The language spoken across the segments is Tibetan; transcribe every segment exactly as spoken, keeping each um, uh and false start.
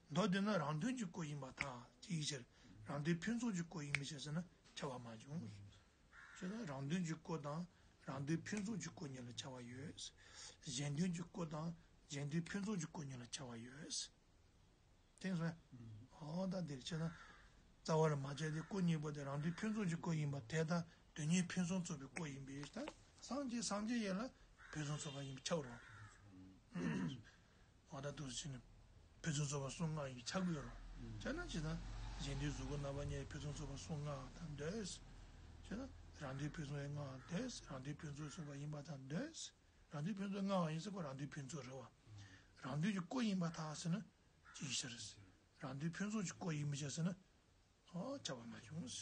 མདོ་དེ་ན་རང་དོན་གྱི་སྐུ་ཡིན་པར་ཐལ། ཅི་ཡིན་ཕྱིར། རང་དོན་ཕུན་སུམ་གྱི་སྐུ་ཡིན་པའི་ཕྱིར་ཟེར་ན་ཁྱབ་པ་མ་བྱུང་། ཅེ་ན་རང་དོན་གྱི་སྐུ་དང་རང་དོན་ཕུན་སུམ་གྱི་སྐུ་གཉིས་ལ་ཁྱབ་པ་ཡོད། གཞན་དོན་གྱི་སྐུ་དང་གཞན་དོན་ཕུན་སུམ་གྱི་སྐུ་གཉིས་ལ་ཁྱབ་པ་ཡོད། དེ་སོང་། ཨོ་ད་འདིར་ཅེ་ན། རྩ་བ་ལ་མ་བྱས་ཏེ་སྐུ་གཉིས་པོ་དེ་རང་དོན་ཕུན་སུམ་གྱི་སྐུ་ཡིན་པ་དེ་དང་དོན་གཉིས་ཕུན་སུམ་ཚོགས་པའི་སྐུ་ཡིན་པས་ད། སངས་རྒྱས་སངས་རྒྱས་ཡིན་ལ་ཕུན་སུམ་ཚོགས་པ་ཡིན་པས་ཁྱབ་རོ། འོ་ད་འདུག་ཟེར་ནས། ཕུན་སུམ་ཚོགས་པ་གསུམ་མངའ་ཡིན་ཆགས་ཀྱི་ཡོད་རོ། ཅེ་ན་ཅི་ད། གཞན་དོན་གཟུགས་སྐུ་རྣམ་པ་གཉིས་ཕུན་སུམ་ཚོགས་པ་གསུམ་མངའ་དང་འདོད། ཅེ་ན། རང་དོན་ཕུན་སུམ་ཡང་མངའ་འདོད། རང་དོན་ཕུན་སུམ་ཚོགས་པ་ཡིན་པ་དང་འདོད། རང་དོན་ཕུན་སུམ་མངའ་བ་ཡིན་ཟེར་ཁོ་རང་དོན་ཕུན་ཚོགས་རེད་བ། རང་དོན་གྱི་སྐུ་ཡིན་པར་ཐལ་ཟེར་ན། ཅི་ཕྱིར། རང་དོན་ཕུན་སུམ་གྱི་སྐུ་ཡིན་མི་བྱ་ཟེར་ན། ཨོ་ཁྱབ་པ་མ་བྱུང་།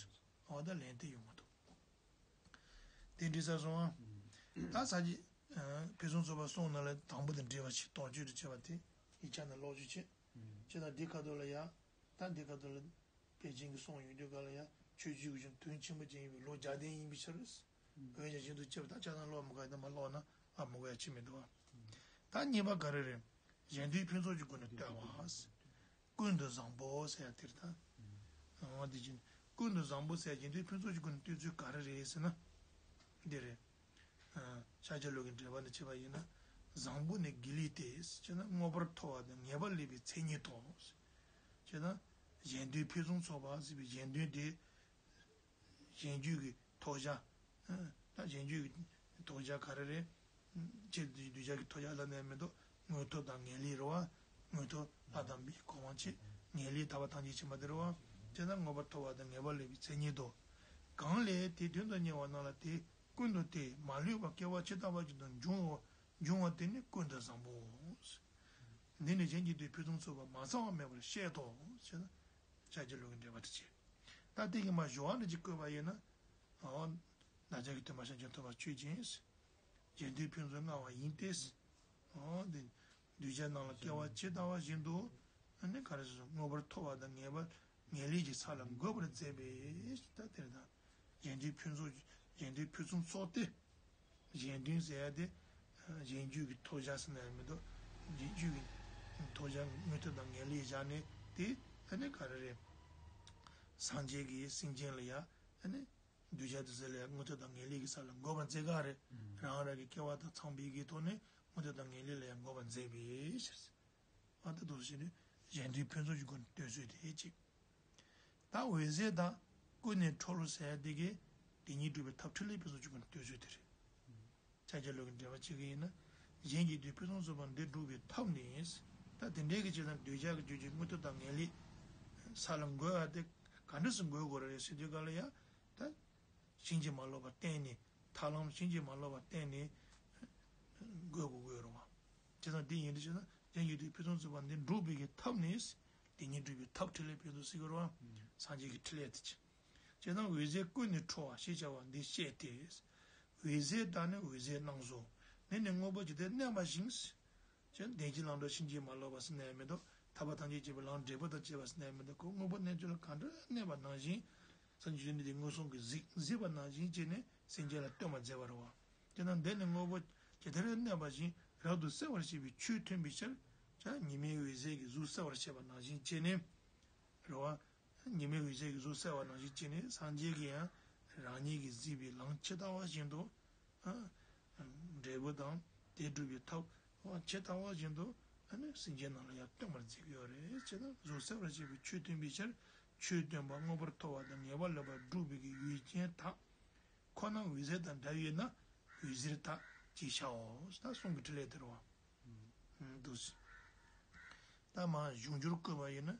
ཨོ་ད་ལན་དེ་ཡོང་མ་ཐུབ། དེ་འདྲི་ས་སོང་ཨ། ད་ས་ཀྱི། ཕུན་སུམ་ཚོགས་པ་གསུམ་ནང་ལ་དང་པོ་དང་འབྲེལ་བ་ཆེ་དོགས་གཅོད་དུ་བྱེད་པ་དེ་ཡིག་ཆ་ནང་ཀློག་རྒྱུ་བྱེད། ཅེ་ན་འདི་ཁ་ཐོག་ལ་ཡ། ད་འདི་ཁ་ཐོག་ལ། པེ་ཅིང་གི་གསུང་ཡོང་དུས་ག་ལ་ཡང་ཆོས་བརྒྱུད་ཀྱི་གཞུང་དོན་ཆེན་པོ་ཅན་ཡིན་པའི་ལོ་བརྒྱ་ལྡན་ཡིན་པའི་ཕྱིར། འོན་ཀྱང་གཞན་དུ་སྐྱེ་བ་དང་ཆ་ཚང་ཀློག་མི་དགོས་ཡ་དེ་མ་ཀློག་ན་ཨ་མི་དགོས་ཡ་ཅི་མི་འདུག་བ། ད་གཉིས་པ་ག་རེ་རེད། གཞན་དོན་ཕུན་སུམ་གྱི་སྒོ་ནས་བསྟོད་པ། ཀུན་ཏུ་བཟང་པོ་ཟེར་ཡ་དེ་རེད་ད། འོ་དེ་བཞིན་ཀུན་ཏུ་བཟང་པོ་ཟེར་ཡ་གཞན་དོན་ཕུན་སུམ་གྱི་སྒོ་ནས་བསྟོད་ཚུལ་ག་རེ་རེད་ཟེར་ན། འདི་རེད། ཤཱཀྱ་ལུགས་ཀྱི་འགྲེལ་པ་ནས་བྱས་པ་ཡིན་ན། བཟང་པོ་ནི་དགེ་ལེགས་ཏེ། ཅེ་ན་མངོན་པར་མཐོ་བ་དང་ངེས་པར་ལེགས་པའི་མཚན་ཉིད་དོ། ཅེ་ན། གཞན་དོན་ཕུན་སུམ་ཚོགས་པ་ཟེར་བའི་གཞན་དོན་དེ། གཞན་རྒྱུད་ཀྱི་མཐོ་བྱ། ད་གཞན་རྒྱུད་ཀྱི་མཐོ་བྱ་ག་རེ་རེད། ཆེས་གདུལ་བྱ་གི་མཐོ་བྱ་ལ་ནས་མི་འདུག་མངོན་མཐོ་དང་ངེས་ལེགས་རེད་བ། མངོན་མཐོ་ལྷ་དང་མིའི་གོ་འཕང་ཆེ། ངེས་ལེགས་ཐར་པ་ཐམས་ཅད་མཁྱེན་པ་དེ་རེད་བ། དེ་ན་མངོན་པར་མཐོ་བ་དང་ངེས་པར་ལེགས་པའི་མཚན་ཉིད་དོ། གང་ལས་དེ་དོན་དུ་གཉེར་བ་རྣམས་ལ་དེ་ཀུན་ཏུ་སྟེ་མ་ལུས་པ་སྐྱེ་བ་ཇི་ལྟ་བ་བཞིན་དུ་འབྱུང་བ་འབྱུང་བ་དེ་ནི་ཀུན་ཏུ་བཟང་པོའོ། འདི་ནི་གཞན་གྱི་དོན་ཕུན་སུམ་ཚོགས་པ་མ་ཚང་བ་མེད་པར་བཤད་དོ། ཞེ་ན། ཤཱཀྱ་ལུགས་ཀྱི་འགྲེལ་པ་དེ་བྱས། ད་དེ་གི་མ་ཞུ་བ་འདི་ཅིག་བཀོད་པ་ཡིན་ན། འོ། བདག་ཅག་གི་སྟོན་པ་ཤཱཀྱ་ཐུབ་པ་ཆོས་ཅན། གཞན་དོན་ཕུན་སུམ་མངའ་བ་ཡིན་ཏེ། འོ་འདི། གདུལ་བྱ་རྣམས་ལ་སྐྱེ་བ་ཇི་ལྟ་བ་བཞིན་དུ། ཨ་ནི་ག་རེ་ཟེར་མངོན་པར་མཐོ་བ་དང་ངེས་པར་ངེས་ལེགས་ཀྱི་ས་ལ་འགོད་པར་མཛད་པས་ད་དེར་ད། གཞན་དོན་ཕུན་སུམ་གཞན་དོན་ཕུན་སུམ་ཚོགས་ཏེ། གཞན་དོན་ཟེར་ཡ་དེ། གཞན་རྒྱུད་ཀྱི་མཐོ་བྱ་ཟེར་ན་ཡང་མི་འདུག་གཞན་རྒྱུད་ཀྱི་མཐོ་བྱ་མངོན་མཐོ་དང་ངེས་ལེགས་བཞག་ནས་དེ་ཨ་ནི་ག་རེ་རེད། སངས་རྒྱས་ཀྱིས་སེམས་ཅན་ལ་ཡ་ཨ་ནི། གདུལ་བྱ་དེ་ཚོ་ལ་མངོན་མཐོ་དང་ངེས་ལེགས་ཀྱི་ས་ལ་འགོད་པར་མཛད་ག་རེད། རང་རང་གི་སྐལ་བ་དང་འཚམས་པའི་གི་ཐོག་ནས་མངོན་མཐོ་དང་ངེས་ལེགས་ལ་ཡང་འགོད་པར་མཛད་པའི་ཕྱིར། ཨ་ད་དུ་ཞེས་ནས་གཞན་དོན་ཕུན་སུམ་གྱི་སྒོ་ནས་བསྟོད་ཚུལ་དེ་གཅིག་ད་འོད་ཟེར་དང་ཀུན་ནས་འཕྲོ་བསླུ་ཟེར་ཡ་དེ་གིས་དེ་ཉིད་སྒྲུབ་པའི་ཐབས་ཕྲིན་ལས་ཕུན་སུམ་གྱི་སྒོ་ནས་བསྟོད་ཚུལ་དེ་རེད། ཤཱཀྱ་ལུགས་ཀྱི་འགྲེལ་པ་གཅིག་གིས་ཡིན་ན། གཞན་གྱི་དོན་ཕུན་སུམ་ཚོགས་པ་འདི་སྒྲུབ་པའི་ཐབས་ནི། ད་དེ་འདྲའི་གི་ཅིག་དང་གདུལ་བྱ་གི་རྒྱུད་ཀྱི་མངོན་མཐོ་དང་ངེས་ལེགས་ས་ལ་འགོད་ཡ་དེ་ག་འདྲ་སེ་འགོད་དགོས་རེད་ཟེར་དུས་ག་ལ་ཡ། ད། བྱིན་གྱིས་མ་རློབ་པར་བརྟེན་ནས་ཐར་ལམ་བྱིན་གྱིས་མ་རློབ་པར་བརྟེན་ནས་འགོད་དགོས་ཀྱི་ཡོད་རེད་བ། བྱས་ཙང་འདི་ཡིན་དུས་བྱས་ན་གཞན་གྱི་དོན་ཕུན་སུམ་ཚོགས་པ་འདི་སྒྲུབ་པའི་གི་ཐབས་ནི། དེ་ཉིད་སྒྲུབ་པའི་ཐབས་ཕྲིན་ལས་ཕུན་སུམ་ཟེར་གྱི་རེད་བ། སངས་རྒྱས་ཀྱི་ཕྲིན་ལས་དེ་བྱས། བྱས་ཙང་འོད་ཟེར་ཀུན་ནས་འཕྲོ་བ་ཞེས་བྱ་བ་འདི་བཤད་དེ། འོད་ཟེར་དང་ནི་འོད་ཟེར་སྣང་གཟུགས་ནི་ནི་དངོས་པོ་ཇི་ལྟར་གནས་པ་བཞིན། ཅེས་བདེན་བཞིའི་ལམ་འགྲོ་ཕྱིན་ཅི་མ་ལོག་པ་ཟེར་ནས་མི་འདུག་ཐར་པ་ཐམས་ཅད་མཁྱེན་པའི་ལམ་འབྲས་བུ་དང་བཅས་པ་ཟེར་ནས་མི་འདུག་ཁོ་དངོས་པོ་གནས་ཚུལ་ལ་གང་འདྲ་གནས་པ་ནང་བཞིན། སངས་རྒྱས་བཅོམ་ལྡན་འདས་མངོན་སུམ་གྱིས་གཟིགས་གཟིགས་པ་ནང་བཞིན་བྱས་ནས་སེམས་ཅན་ལ་སྟོན་པར་མཛད་པ་རེད་བ། དེ་ན་འདི་ནི་དངོས་པོ་ཇི་ལྟར་གནས་པ་བཞིན་རབ་ཏུ་གསལ་བར་བྱེད་པའི་ཆོས་སྟོན་པའི་ཕྱིར། ཉི་མའི་འོད་ཟེར་གྱིས་གཟུགས་གསལ་བར་བྱེད་པ་ནང་བཞིན་བྱས་ནས། རེད་བ། ཉི་མའི་འོད་ཟེར་གྱིས་གཟུགས་གསལ་བ་ནང་བཞིན་བྱས་ནས་སངས་རྒྱས་ཀྱིས་ཡང་རང་ཉིད་ཀྱིས་གཟིགས་པའི་ལམ་ཇི་ལྟ་བ་བཞིན་དུ། འབྲས་བུ་དང་དེ་སྒྲུབ་པའི་ཐབས་ཇི་ལྟ་བ་བཞིན་དུ་ཨ་ནི་སེམས་ཅན་རྣམས་ལ་ཡང་སྟོན་པར་མཛད་ཀྱི་ཡོད་རེད། བྱས་ན་གཟུགས་གསལ་བར་བྱེད་པའི་ཆོས་སྟོན་པའི་ཕྱིར་ཆོས་སྟོན་པ་མངོན་པར་མཐོ་བ་དང་ངེས་པ་ལེགས་པར་སྒྲུབ་པའི་གི་ཡུལ་ཅན་དག་ཁོ་ན་འོད་ཟེར་དང་འདྲ་བས་ན་འོད་ཟེར་དག་ཅེས་བྱའོ། ད་གསུང་གི་ཕྲིན་ལས་དེ་རེད་བ། འདུག་སེ། ད་མ་གཞུང་འགྱུར་བཀོད་པ་ཡིན་ན།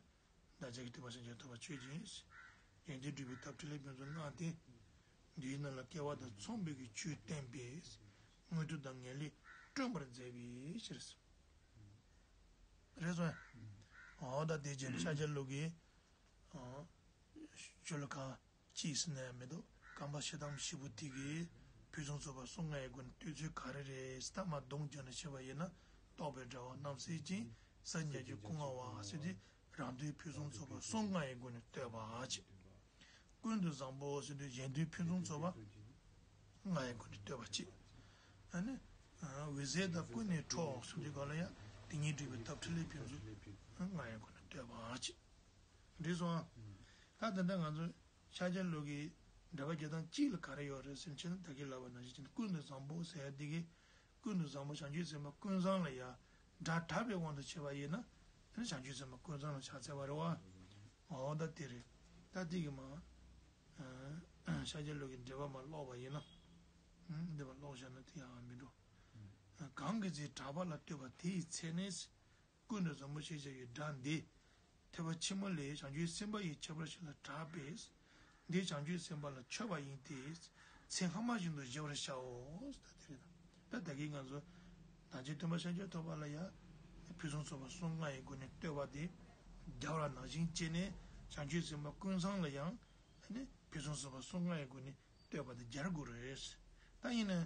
བདག་ཅག་གི་ཐུབ་པ་སངས་རྒྱས་ཐུབ་པ་ཆོས་ཅན། གཞན་དོན་སྒྲུབ་པའི་ཐབས་ཕྲིན་ལས་ཕུན་སུམ་མངའ་སྟེ། འདི་ཡི་ནང་ལ་སྐལ་བ་དང་མཚུངས་པའི་གི་ཆོས་བསྟན་པས། མངོན་མཐོ་དང་ངེས་ལེགས་བསྐྲུན་པར་མཛད་པའི་ཕྱིར། རེད་སོང་། འོ་ད་དེ་ཕྱིར་ཤཱཀྱ་ལུགས་ཀྱི། ཨ། ཤོ་ལོ་ཀ་གཅིག་ཟེར་ན་ཡང་མི་འདུག་རྐང་པ་ཕྱེད་དམ་བཞི་པོ་དེ་གིས་ཕུན་སུམ་ཚོགས་པ་གསུམ་མངའ་ཡི་སྒོ་ནས་བསྟོད་ཚུལ་ག་རེ་རེད་ཟེར་ད་མར་བརྡུངས་བྱས་ནས་བཤད་པ་ཡིན་ན། རྟོག་པའི་དྲ་བ་རྣམ་སེལ་ཅིང་ཟབ་ཉམས་ཀྱི་སྐུ་མངའ་བ་ཟེར་ཏེ་རང་དོན་ཕུན་སུམ་ཚོགས་པ་གསུམ་མངའ་ཡི་སྒོ་ནས་བསྟོད་པ་བྱས། ཀུན་ཏུ་བཟང་པོ་ཟེར་དུས་གཞན་དོན་ཕུན་སུམ་ཚོགས་པ་མངའ་ཡི་སྒོ་ནས་བསྟོད་པ་བྱས། ཨ་ནི། འོད་ཟེར་དང་ཀུན་ནས་འཕྲོ་ཟེར་དུས་ག་ལ་ཡང་དེ་ཉིད་སྒྲུབ་པའི་ཐབས་ཕྲིན་ལས་ཕུན་སུམ་ ལྔ་ཡི་སྒོ་ནས་བསྟོད་པ་ཅིག་འགྲིག་སོང་ཨ། ད་ད་ལྟ་ང་ཚོ་ཤཱཀྱ་ལུགས་ཀྱི་འགྲེལ་པ་རྒྱག་སྟངས་གཅིག་ལ་ག་རེ་ཡོད་རེད་ཟེར་ན། ཕྱིན་ན་ད་གིན་ལབ་པ་ནང་བཞིན་བྱས་ན། ཀུན་ཏུ་བཟང་པོ་ཟེར་ཡ་འདི་གིས་ཀུན་ཏུ་བཟང་པོ་བྱང་ཆུབ་སེམས་དཔའ་ཀུན་བཟང་ལ་ཡ་སྒྲ་གྲགས་པའི་དབང་དུ་བྱས་པ་ཡིན་ན། དེ་ནི་བྱང་ཆུབ་སེམས་དཔའ་ཀུན་བཟང་ལ་ཕྱག་འཚལ་བ་རེད་བ། འོ་ད་དེ་རེད། ད་དེ་གིས་མ་ཤཱཀྱ་ལུགས་ཀྱི་འགྲེལ་པ་མ་ཀློག་པ་ཡིན་ན། འདི་མ་ཀློག་བཞག་ན་དེ་ཡང་མི་འགྲོ། གང་གི་ཚེ་གྲགས་པ་ལ་བསྟོད་པ་དེ་ཡི་ཚེ་ནས། ཀུན་ཏུ་བཟང་པོ་ཞེས་བྱ་བའི་སྒྲ་འདི། ཐོས་པ་ཕྱི་མ་ལས་བྱང་ཆུབ་སེམས་དཔའ་ཡི་ཁྱད་པར་ཞིག་ལ་གྲགས་པས། འདི་བྱང་ཆུབ་སེམས་དཔའ་ལ་མཆོད་པ་ཡིན་ཏེ། ཚེ་སྔ་མ་བཞིན་དུ་བཞེས་པར་བྱའོ། ད་དེ་རེད་ད། ད་ད་གིན་ང་ཚོ་བདག་ཅག་སྟོན་པ་ཤཱཀྱ་ཐུབ་པ་ལ་ཡང་ཕུན་སུམ་ཚོགས་པ་གསུམ་ལྔ་ཡི་སྒོ་ནས་བསྟོད་པ་དེ་རྒྱག་པ་ནང་བཞིན་བྱས་ནས། བྱང་ཆུབ་སེམས་དཔའ་ཀུན་བཟང་ལ་ཡང་ཕུན་སུམ་ཚོགས་པ་གསུམ་ལྔ་ཡི་སྒོ་ནས་བསྟོད་པ་དེ་རྒྱག་དགོས་རེད། ད་ཡིན་ན་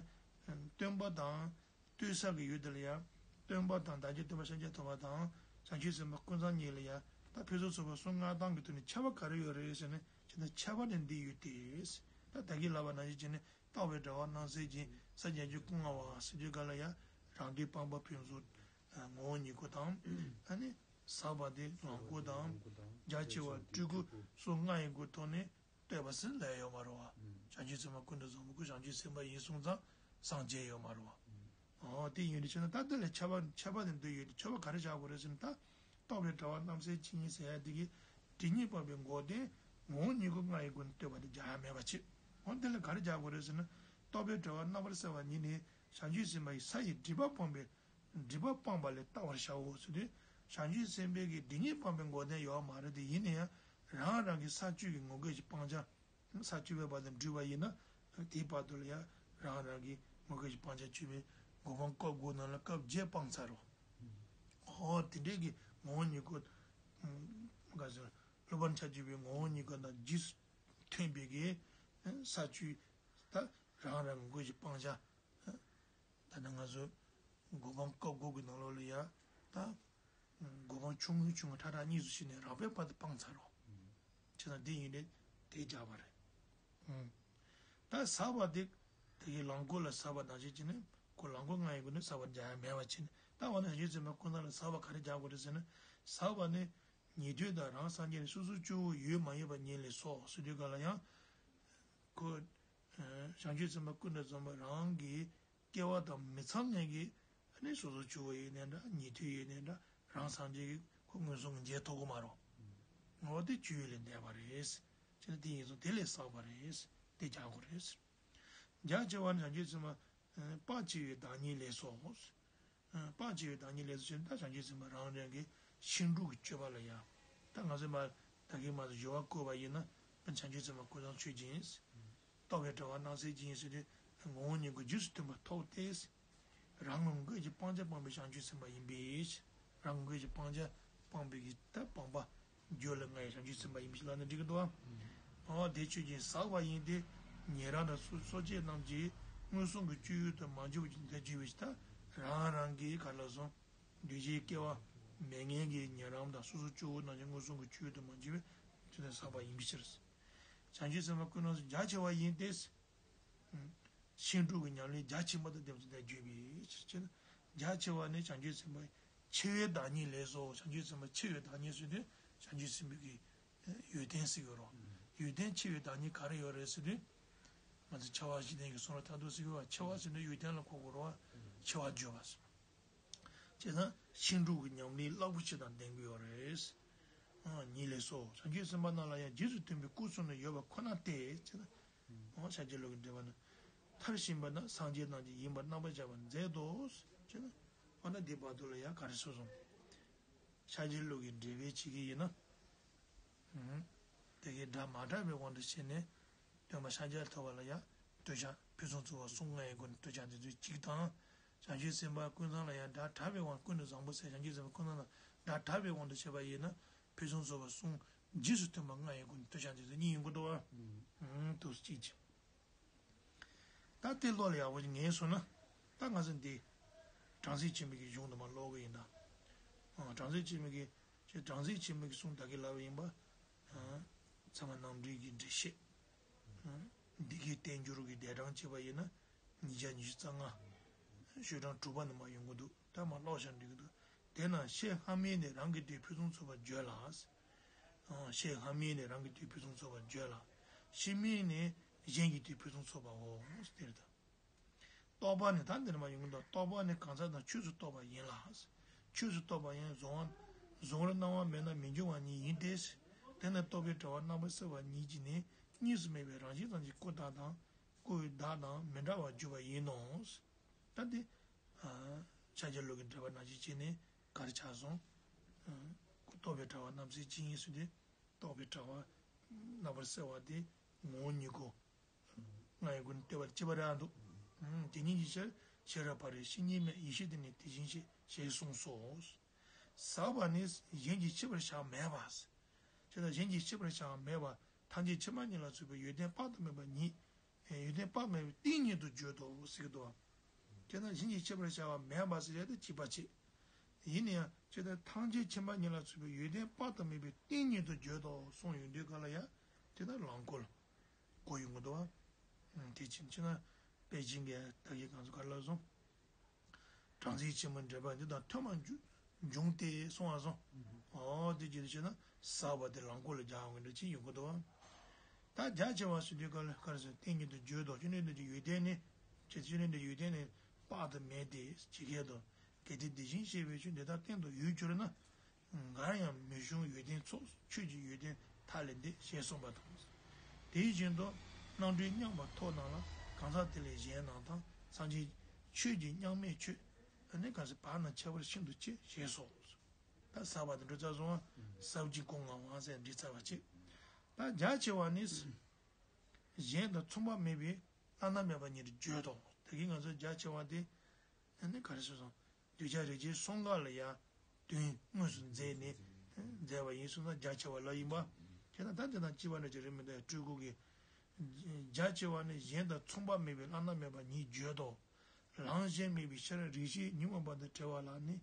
སྟོན་པ་དང་། བསྟོད་ས་གི་ཡུལ་དེ་ལ་ཡང་། སྟོན་པ་དང་བདག་ཅག་སྟོན་པ་ཤཱཀྱ་ཐུབ་པ་དང་། བྱང་ཆུབ་སེམས་དཔའ་ཀུན་བཟང་གཉིས་ལ་ཡང་། ད་ཕུན་སུམ་ཚོགས་པ་གསུམ་མངའ་སྟངས་ཀྱི་ཐོག་ནས་ཁྱད་པར་ག་རེ་ཡོད་རེད་ཟེར་ན། ཁྱད་ད་ཁྱད་པར་དེ་འདི་ཡོད་དེ། ད་ད་གིན་ལབ་པ་ནང་བཞིན་བྱས་ནས། རྟོགས་པའི་གྲགས་པ་རྣམ་གསལ་ཅན། ས་བརྒྱད་ཅུ་སྐུ་མངའ་བ་ཟེར་དུས་ག་ལ་ཡང་། རང་དོན་སྤངས་པ་ཕུན་ཚོགས་ངོ་བོ་ཉིད་སྐུ་དང་། ཨ་ནི་ཟབ་པ་དེ་ལོངས་སྐུ་དང་། རྒྱ་ཆེ་བ་སྤྲུལ་སྐུ་གསུམ་ལྔ་ཡི་སྒོ་ཐོག་ནས། བསྟོད་པ་ཟེར་ལབ་ཡོད་མ་རེད་བ། བྱང་ཆུབ་སེམས་དཔའ་ཀུན་ཏུ་བཟང་པོ་ཁོ་བྱང་ཆུབ་སེམས་དཔའ་ཡིན་གསུངས་ཙང་སངས་རྒྱས་ཡོད་མ་རེད་བ། འོ་དེ་ཡིན་དུས་བྱས་ན། ད་དེ་ལ་ཁྱད་པར་ཁྱད་པར་དེ་འདི་ཡོད་དེ། མཆོད་པ་ག་རེ་བྱ་དགོས་རེད་ཟེར་ན། ད་རྟོགས་པའི་གྲགས་པ་རྣམ་གསལ་ཅན་ཟེར་ཡ་དེ་གིས་སྒྲིབ་གཉིས་སྤངས་པའི་འགོག་བདེན་ངོ་བོ་ཉིད་སྐུ་ལྔ་ཡི་སྒོ་ནས་བསྟོད་པ་དེ་རྒྱག་ཡ་མེད་པ་བྱེད། འོ་དེ་ལ་ག་རེ་བྱ་དགོས་རེད་ཟེར་ན། རྟོགས་པའི་གྲགས་པ་རྣམ་པར་གསལ་བ་ཉིད་ནི་བྱང་ཆུབ་སེམས་དཔའ་ཡི་ས་ཡི་སྒྲིབ་པ་སྤངས་པའི། སྒྲིབ་པ་སྤངས་པ་ལས་བལྟ་བར་བྱའོ་ཟེར་དུས། བྱང་ཆུབ་སེམས་དཔའི་གི་སྒྲིབ་གཉིས་སྤངས་པའི་འགོག་བདེན་ཡོད་མ་རེད་དེ། ཡིན་ན་ཡང་རང་རང་གི་ས་བཅུ་གི་ངོ་སྐལ་གྱི་སྤང་བྱ། ས་བཅུ་པའི་བར་དུ་བསྒྲུབས་པ་ཡིན་ན། དེའི་བར་དུ་ལ་ཡང་རང་རང་གི་ངོ་སྐལ་གྱི་སྤང་བྱ་བཅུ་པའི་གོ་འཕང་སྐབས་དགུ་ནང་ལ་སྐབས་བརྒྱད་སྤངས་ཚར་རོ། ཨོ་དེ་འདྲའི་གི་ངོ་བོ་ཉིད་སྐུ། ག་ཟེར། སློབ་དཔོན་ཆ་བཅུ་པའི་ངོ་བོ་ཉིད་སྐུ་དང་རྗེས་སུ་མཐུན་པའི་གི་ས་བཅུ། ད་རང་རང་ངོ་སྐལ་གྱི་སྤང་བྱ། ད་ནི་ང་ཚོ་གོ་འཕང་སྐབས་དགུ་གི་ནང་ལོགས་ལ་ཡ། ད་གོ་འཕང་ཆུང་ངུ་ཆུང་ངུ་ཁྲ་ཁྲ་གཉིས་སུ་ཕྱེ་ནས་རགས་པའི་བར་དུ་སྤངས་ཚར་རོ། བྱས་ཙང་འདི་ཡིན་རེད། དེ་རྒྱག་པ་རེད། ད་ཟབ་པ་དེ། དེ་གའི་ལོངས་སྐུ་ལ་ཟབ་པ་ནང་བཞིན་བྱས་ནས། ཁོ་ལོངས་སྐུ་ལྔ་ཡི་སྒོ་ནས་ཟབ་པ་རྒྱག་ཡ་མེད་པ་བྱས་ནས། ད་འོ་ན་བྱང་ཆུབ་སེམས་དཔའ་ཀུན་བཟང་ལ་ཟབ་པ་ག་རེ་རྒྱག་དགོས་རེད་ཟེར་ན། ཟབ་པ་ནི་ཉན་ཐོས་དང་རང་སངས་རྒྱས་ནི་སོ་སོ་སྐྱེ་བོ་ཡོད་མ་ཡིན་པ་ཉིད་ལས་སོ་ཟེར་དུས་ག་ལ་ཡང་། ཁོ། བྱང་ཆུབ་སེམས་དཔའ་ཀུན་ཏུ་བཟང་པོ་རང་གི་སྐྱེ་བ་དང་མི་ཚང་མཁན་གྱི། ཨ་ནི་སོ་སོ་སྐྱེ་བོ་ཡིན་ནའི་འདྲ། ཉན་ཐོས་ཡིན་ནའི་འདྲ། རང་སངས་རྒྱས་ཀྱི་ཁོ་མངོན་སུམ་གྱིས་མཇལ་ཐུབ་ཀྱི་མ་རེད། ངོ་བོ་དེ་སྤྱོད་ཡུལ་ལས་འདས་པ་རེད། བྱས་ན་དེ་ཡིན་ཙང་དེ་ལས་ཟབ་པ་རེད། དེ་རྒྱག་དགོས་རེད། རྒྱ་ཆེ་བ་ནི་བྱང་ཆུབ་སེམས་དཔའ། དཔའ་ཆེ་བའི་བདག་ཉིད་ལས་སོ། དཔའ་ཆེ་བའི་བདག་ཉིད་ལས་སོ་ཞེས་ན། ད་བྱང་ཆུབ་སེམས་དཔའ་རང་རང་གི་ཤིང་དྲུང་གི་སྤྱོད་པ་ལ་ཡང་། ད་ང་ཚོས་མ་ད་གིན་མ་སྦྱོར་བ་བཀོད་པ་ཡིན་ན། བྱང་ཆུབ་སེམས་དཔའ་ཀུན་བཟང་ཆོས་ཅན། རྟོགས་པའི་གྲགས་པ་རྣམ་གསལ་ཅན་ཟེར་དུས། ངོ་བོ་ཉིད་སྐུ་རྗེས་སུ་མཐུན་པ་ཐོབ་སྟེ། རང་ངོ་སྐལ་གྱི་སྤང་བྱ་སྤངས་པའི་བྱང་ཆུབ་སེམས་དཔའ་ཡིན་པས། རང་ངོ་སྐལ་གྱི་སྤང་བྱ་སྤངས་པའི་གི་ད་སྤངས་པ། རྒྱུད་ལ་ལྔ་ཡི་བྱང་ཆུབ་སེམས་དཔའ་ཡིན་པ་ཞིག་ལབ་ན་འགྲིག་གི་འདུག་ཨ། འོ་དེ་ཆོས་ཅན་ཟབ་པ་ཡིན་ཏེ། ཉན་རང་དང་སོ་སོ་སྐྱེ་རྣམས་ཀྱིས་མངོན་སུམ་གྱི་སྤྱོད་ཡུལ་དུ་མ་གྱུར་པ་ཅིག་ལས་བརྗོད་པའི་ཕྱིར། ད་རང་རང་གི་ག་ལ་སོང་། འདུས་བྱས་སྐྱེ་བ་མེད་མཁན་གྱི་ཉན་རང་དང་སོ་སོ་སྐྱེ་བོ་རྣམས་ཀྱིས་མངོན་སུམ་གྱི་སྤྱོད་ཡུལ་དུ་མ་གྱུར་པའི་ཆོས་ཅན་ཟབ་པ་ཡིན་པའི་ཕྱིར། བྱང་ཆུབ་སེམས་དཔའ་ཀུན་བཟང་རྒྱ་ཆེ་བ་ཡིན་ཏེ། ཤིང་དྲུང་གི་ཉམས་ལེན་རྒྱ་ཆེན་པོ་དང་ལྡན་པ་ཅིག་ལས་བརྗོད་པའི་ཕྱིར་བྱས་ན། རྒྱ་ཆེ་བ་ནི་བྱང་ཆུབ་སེམས་དཔའི་ཆེ་བའི་བདག་ཉིད་ལས་སོ། བྱང་ཆུབ་སེམས་དཔའི་ཆེ་བའི་བདག་ཉིད་ཟེར་དུས་བྱང་ཆུབ་སེམས་དཔའི་གི་ཡོན་ཏན་ཟེར་གྱི་ཡོད་རེད། ཡོན་ཏན་ཆེ་བའི་བདག་ཉིད་ག་རེ་ཡོད་རེད་ཟེར་དུས། ང་ཚོ་ཆེ་བ་བཞི་ལྡན་གྱི་གསུང་རབ་མཐར་ཐུག་ཟེར་གྱི་ཡོད་པ། ཆེ་བ་ཟེར་དུས་ཡོན་ཏན་ལ་གོ་དགོས་རེད་བ། ཆེ་བ་བརྗོད་པ་ཟེར། བྱས་ན་ཤིང་དྲུང་གི་ཉམས་ལེན་རླབས་པོ་ཆེ་དང་ལྡན་གྱི་ཡོད་རེད། ཨ་ཉིད་ལས་སོ། བྱང་ཆུབ་སེམས་དཔའ་རྣམས་ལ་ཡང་རྗེས་སུ་མཐུན་པའི་སྐུ་གསུམ་ནི་ཡོད་པ་ཁོ་ན་སྟེ། བྱས་ན། འོ་ཤཱཀྱ་ལུགས་ཀྱི་འགྲེལ་པ་ནི། མཐར་ཕྱིན་པ་ན་སངས་རྒྱས་རྣམས་ཀྱི་ཡིན་པར་རྣམ་པར་བཞག་པར་མཛད་དོ། བྱས་ན། འོ་ན་འདི་བར་དུ་ལ་ཡང་ག་རེ་གསུངས་སོང་། ཤཱཀྱ་ལུགས་ཀྱི་འགྲེལ་པའི་བྱེད་ཀྱི་ཡིན་ན། དེ་གའི་སྒྲ་མ་གྲགས་པའི་དབང་དུ་བྱས་ནས། སྟོན་པ་ཤཱཀྱ་ཐུབ་པ་ལ་ཡང་བསྟོད་ཕྱག་ཕུན་སུམ་ཚོགས་པ་གསུམ་ལྔ་ཡི་སྒོ་ནས་བསྟོད་ཕྱག་འདི་ཚོའི་གཅིག་དང་། བྱང་ཆུབ་སེམས་དཔའ་ཀུན་བཟང་ལ་ཡང་སྒྲ་གྲགས་པའི་དབང་། ཀུན་ཏུ་བཟང་པོ་ཟེར་བྱང་ཆུབ་སེམས་དཔའ་ཀུན་བཟང་ལ་སྒྲ་གྲགས་པའི་དབང་དུ་བྱས་པ་ཡིན་ན། ཕུན་སུམ་ཚོགས་པ་གསུམ་རྗེས་སུ་མཐུན་པ་ལྔ་ཡི་སྒོ་ནས་བསྟོད་ཕྱག་འདི་ཚོ་གཉིས་ཡོང་གི་འདུག་བ། ཨུམ། དུ་གཅིག་ཅིག་ད་དེ་བློ་ལ་ཡག་པོ་ངེས་སོང་ན། ད་ང་ཚོ་འདི་བྲམ་ཟེ་ཆེན་པོའི་གི་གཞུང་དུ་མ་ཀློག་གི་ཡིན་ད། ཨ། བྲམ་ཟེ་ཆེན་པོའི་གི་ཅེས་བྲམ་ཟེ་ཆེན་པོའི་གི་གསུང་ད་གིན་ལབ་པ་ཡིན་པ། ཨ། ཚད་མ་རྣམ་འགྲེལ་གྱི་འགྲེལ་བཤད། ཨ། འདི་གའི་བསྟན་འགྱུར་གྱི་ཟློས་གྲངས་བྱས་པ་ཡིན་ན། ཉིས་བརྒྱ་ཉི་ཤུ་རྩ་ལྔ། ཤོག་གྲངས་དྲུག་པ་ནས་མར་ཡོང་གི་འདུག་ད་མར་ཀློག་བཞག་འགྲིག་གི་འདུག་དེས་ན་ཕྱིར་སྔ་མའི་ནི་རང་གི་དོན་ཕུན་སུམ་ཚོགས་པར་བརྗོད་ལ། ཕྱིར་སྔ་མའི་ནི་རང་གི་དོན་ཕུན་སུམ་ཚོགས་པར་བརྗོད་ལ། ཕྱི་མའི་ནི་གཞན་གྱི་དོན་ཕུན་སུམ་ཚོགས་པའོ། དེ་ལྟར། རྟོག་པ་ནི་ད་འདིར་མ་ཡོང་གི་འདུག་རྟོག་པ་ནི་གང་ཟག་དང་ཆོས་སུ་རྟོག་པ་ཡིན་ལ། ཆོས་སུ་རྟོག་པ་ཡང་གཟུང་བ་གཟུང་བར་སྣང་བ་མེད་ན་མི་འགྱུར་བ་ཉིད་ཡིན་ཏེ། དེ་ནི་རྟོག་པའི་དྲ་བ་རྣམ་པར་བསལ་བ་ཉིད་ཀྱིས་ནི་གཉིས་སུ་མེད་པའི་རང་བཞིན་ཙམ་གྱིས་ཀུན་བཏགས་དང་ཀུན་བཏགས་དང་མི་འདྲ་བར་གྱུར་པ་ཡིན་ནོ། ད་དེ། ཕྱག་རྒྱ་ལུགས་ཀྱི་འགྲེལ་པ་ནང་བཞིན་བྱས་ནས་ག་རེ་ཆགས་སོང་། རྟོག་པའི་དྲ་བ་རྣམ་བསལ་ཅིང་ཡིན་ཟེར་ཏེ། རྟོག་པའི་དྲ་བ་རྣམ་པར་བསལ་བ་དེ་ངོ་བོ་ཉིད་ཀོ། ང་ཡི་སྒོ་ནས་བལྟས་པ་ལ་སྐྱེས་པ་རེད་འདུག་དེ་ཉིད་ཀྱི་ཕྱིར་ཤེས་རབ་ཕ་རོལ་ཕྱིན་ཉིད་མེད་ཡེ་ཤེས་དེ་ནི་དེ་བཞིན་གཤེགས་ཞེས་གསུངས་སོ། ཟག་པ་ནི་གཞན་གྱིས་ཕྱེ་བར་བྱ་མེད་པ། ཇི་ལྟར་གཞན་གྱིས་ཕྱེ་བར་བྱ་མེད་པ་ཐམས་ཅད་ཕྱི་མ་གཉིས་ལ་སོགས་པའི་ཡོན་ཏན་དཔག་ཏུ་མེད་པ་ཉིད། ཡོན་ཏན་དཔག་མེད་པའི་ཏིང་ངེ་འཛིན་དུ་བརྗོད་དོ་ཟེར་གྱི་འདུག་དེས་ན་གཞན་གྱིས་ཕྱེ་བར་བྱ་བ་མེད་པ་ཟེར་ཡ་དེ་གཅིག་པ་ཅིག་ཡིན་ན་ཡང་ཇི་ལྟར་ཐམས་ཅད་ཕྱི་མ་གཉིས་ལ་སོགས་པའི་ཡོན་ཏན་དཔག་ཏུ་མེད་པའི་ཏིང་ངེ་འཛིན་དུ་བརྗོད་དོ་གསུངས་ཡོང་དུས་ག་ལ་ཡ་དེ་ལྟར་ལང་ཀོ་ལ་གོ་ཡོང་གི་འདུག་དེ་ཕྱིན་ཆད་ན་པེ་ཅིང་གི་ད་གིན་གང་ཚོ་ག་ལ་སོང་། སྦྲང་རྩི་ཆེན་པོ་འདྲེས་པ་འདི་དང་ཐུན་མོང་འབྱུང་སྟེ་གསུངས་པ་སོང་། འོ་དེ་ཅི་ཟེར་ན་ཟག་པ་དེ་ལང་ཀོ་ལ་སྦྱར་བ་འདྲ་ཅིག་ཡོང་གི་འདུག་ད་རྒྱ་ཆེ་བ་ཟེར་དུས་ག་ལ་ག་རེ་ཟེར་ཏིང་ངེ་འཛིན་དུ་བརྗོད་དོ། བཅུད་ལེན་དེ་ཡོན་ཏན་ནི། ཅེས་བཅུད་ལེན་དེ་ཡོན་ཏན་ནི་དཔག་ཏུ་མེད་དེ་ཇི་སྐད་དུ། གལ་ཏེ་དེ་བཞིན་གཤེགས་པའི་ཆོས་འདི་དག་སྟེང་དུ་ཡོད་གྱུར་ན། འགར་ཡང་མི་ཤོང་ཡོན་ཏན་ཚོགས་ཆོས་ཀྱི་ཡོན་ཏན་མཐའ་ལས་འདས་ཞེས་གསུངས་པ་དང་། དེ་བཞིན་དུ་རྣམ་འགྲེལ་མཉམ་པར་ཐོབ་རྣམས་ལ་གང་ཟག་དེ་ལས་གཞན་རྣམས་དང་སངས་རྒྱས་ཆོས་ཀྱི་མཉམ་མེད་ཆོས་ནི་གང་ཟག་བར་ན་ཁྱད་པར་ཤིན་ཏུ་ཆེ་ཞེས་སོ། ད་ཟག་པ་དེ་འགྲོ་ཚར་སོང་བ་ཟག་བཅས་ཀུན་ངལ་བ་ཟེར་འདི་ཚར་བ་ཆེ། ད་རྒྱ་ཆེ་བ་ནི་གཞན་དང་མཚུངས་པ་མེད་པའི་བླ་ན་མེད་པ་ཉིད་དུ་བརྗོད་དོ། དེ་གིས་ང་ཚོ་རྒྱ་ཆེ་བ་དེ། ཨ་ནི་ག་རེ་ཟེར་སོང་། གདུལ་བྱ་རིགས་ཅན་གསུམ་ཀ་ལ་ཡང་དོན་དངོས་སུ་མཛད་ནས་མཛད་པ་ཡིན་གསུངས་ན་རྒྱ་ཆེ་བ་ལ་ཡིན་པ། དེ་ན་ད་དེ་དང་གཅིག་པ་འདྲ་ཅིག་རེད་མི་འདུག་སྤྲུལ་སྐུ་གི་རྒྱ་ཆེ་བ་ནི་གཞན་དང་མཚུངས་པ་མེད་པའི་བླ་ན་མེད་པ་ཉིད་བརྗོད་དོ། ལམ་གཞན་མེད་པའི་ཕྱིར་རིགས་ཤེས་ཉོན་མོངས་པ་དང་བྲལ་བ་ལ་ནི་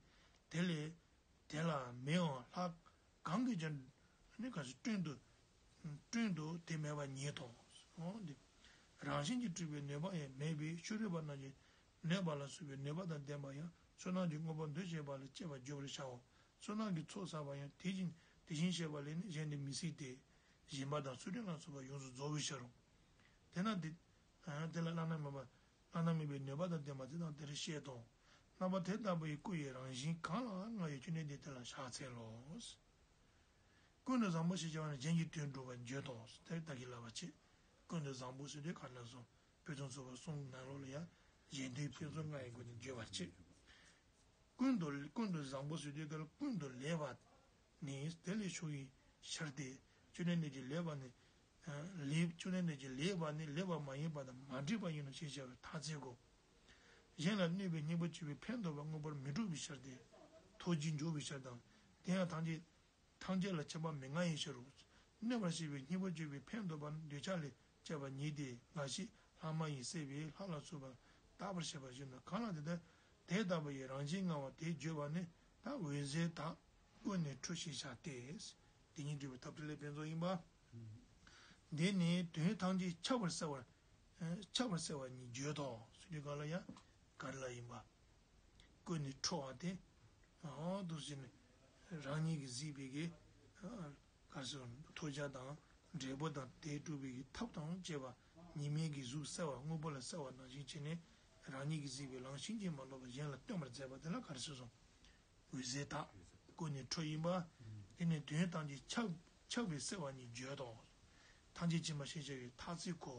དེ་ལས་དེ་ལ་མི་འོང་ལྷ་གང་གིས་ཀྱང་ནི་ག་ཚོད་བསྐྲུན་དུ་བསྐྲུན་དུ་དེ་མེད་པ་ཉིད་དོ། འོ་འདི་རང་བཞིན་གྱིས་གྲུབ་པའི་ནུས་པ་ཡང་མེད་པའི་ཕྱི་རོལ་པ་རྣམས་ཀྱིས་ནུས་པ་ལ་སོགས་པའི་ནུས་པ་དང་ལྡན་པ་ཡང་ཕྱི་ནང་གི་དངོས་པོ་འདུ་བྱེད་པ་ལ་དཔྱད་པར་བརྗོད་པར་བྱའོ། ཕྱི་ནང་གི་ཚོགས་བསགས་པ་ཡང་དེ་བཞིན་དེ་བཞིན་གཤེགས་པ་ལས་ནི་གཞན་དུ་མི་སྲིད་དེ། སྦྱིན་པ་དང་ཚུལ་ཁྲིམས་ལ་སོགས་པ་ཡོངས་སུ་རྫོགས་པའི་ཕྱིར་རོ། དེས་ན་དེ་དེ་ལ་བླ་ན་མེད་པ་བླ་ན་མེད་པའི་ནུས་པ་དང་ལྡན་པ་དེ་དང་དེར་བཤད་དོ། རྣམ་པ་དེ་ལྟ་བུའི་སྐུ་ཡི་རང་བཞིན་གང་ལའང་ང་ཡི་བཅུད་ལེན་དེ་དེ་ལ་བཞག་འཚལ་ལོ། ཀུན་ཏུ་བཟང་པོ་ཞེས་བྱ་བ་ནི་གཞན་གྱི་དོན་སྒྲུབ་པར་བརྗོད་དོ། དེ་ལྟ་གི་ལབ་པ་ཆེ། ཀུན་ཏུ་བཟང་པོ་ཟེར་དུས་ག་ལ་སོང་། ཕུན་སུམ་ཚོགས་པ་གསུམ་ནང་ལོགས་ལ་ཡང་གཞན་དོན་ཕུན་སུམ་ལྔ་ཡི་སྒོ་ནས་བརྗོད་པར་བྱེད། ཀུན་ཏུ་ཀུན་ཏུ་བཟང་པོ་ཟེར་དུས་ག་ལ་ཀུན་ཏུ་ལེགས་པ་ནི་དེ་ལས་བྱུང་བའི་ཕྱིར་ཏེ། བཅུད་ལེན་དེ་ལེགས་པ་ནི། ལེགས་བཅུད་ལེན་དེ་ལེགས་པ་ནི་ལེགས་པ་མ་ཡིན་པ་དང་མ་འདྲེས་པ་ཡིན་ནོ་ཞེས་བྱ་བའི་ཐ་ཚིག་གོ། གཞན་ལ་གནོད་པའི་སྙིང་པོ་སྤྱོད་པའི་ཕན་འདོགས་པ་དངོས་པོར་མི་འགྲོ་བའི་ཕྱིར་ཏེ། ཐོགས་རྒྱུ་འཇོག་པའི་ཕྱིར་དང་། དེ་ཡང་ཐམས་ཅད་ཐམས་ཅད་ལ་ཁྱབ་པ་མི་མངའ་ཡི་ཕྱིར་རོ། གནོད་པར་བྱེད་པའི་སྙིང་པོ་སྤྱོད་པའི་ཕན་འདོགས་པ་ནི་འདོད་ཆགས་ལས་སྐྱེས་པ་ཉིད་དེ་འགའ་ཞིག་ལྷག་མ་ཡིས་བསད་པའི་ལྷ་ལ་སོགས་པ་བརྟག་པར་བྱེད་པ་བཞིན་དུ་གང་ལ་དེ་ལྟར་དེ་ལྟ་བུ་ཡི་རང་བཞིན་མངའ་བ་དེ་བརྗོད་པ་ནི་ད་འོད་གསལ་དག་ཀུན་ནས་འཕྲོ་ཞེས་བྱ་སྟེ། དེ་ཉིད་སྒྲུབ་པའི་ཐབས་ཏུ་ལས་ཕན་ཚུན་ཡིན་པ། འདི་ནི་དོན་ཐམས་ཅད་ཁྱབ་པར་གསལ་བར་ཁྱབ་པར་གསལ་བ་ཉིད་བརྗོད་དོ་ཟེར་དུས་ག་ལ་ཡང་ག་རེ་ལ་ཡིན་པ། ཀུན་ནས་འཕྲོ་བ་སྟེ། འོ་འདུག་ཟེར་ནས་རང་ཉིད་ཀྱིས་གཟིགས་པའི་གི་ག་རེ་ཟེར་ཐོས་བྱ་དང་འབྲས་བུ་དང་དེ་སྒྲུབ་པའི་གི་ཐབས་དང་བཅས་པ་ཉི་མའི་གི་གཟུགས་གསལ་བ་དངོས་པོ་ལ་གསལ་བ་ནང་བཞིན་བྱས་ནས་རང་ཉིད་ཀྱིས་གཟིགས་པའི་ལམ་ཕྱིན་ཅི་མ་ལོག་པ་གཞན་ལ་སྟོན་པར་མཛད་པ་དེ་ལ་ག་རེ་ཟེར་སོང་། འོད་གསལ་དག་ཀུན་ནས་འཕྲོ་ཡིན་པ། དེ་ནི་དོན་ཐམས་ཅད་ཁྱབ་ཁྱབ་པའི་གསལ་བ་ཉིད་བརྗོད་དོ། ཐམས་ཅད་མཁྱེན་པ་ཞེས་བྱ་བའི་ཐ་ཚིག་གོ།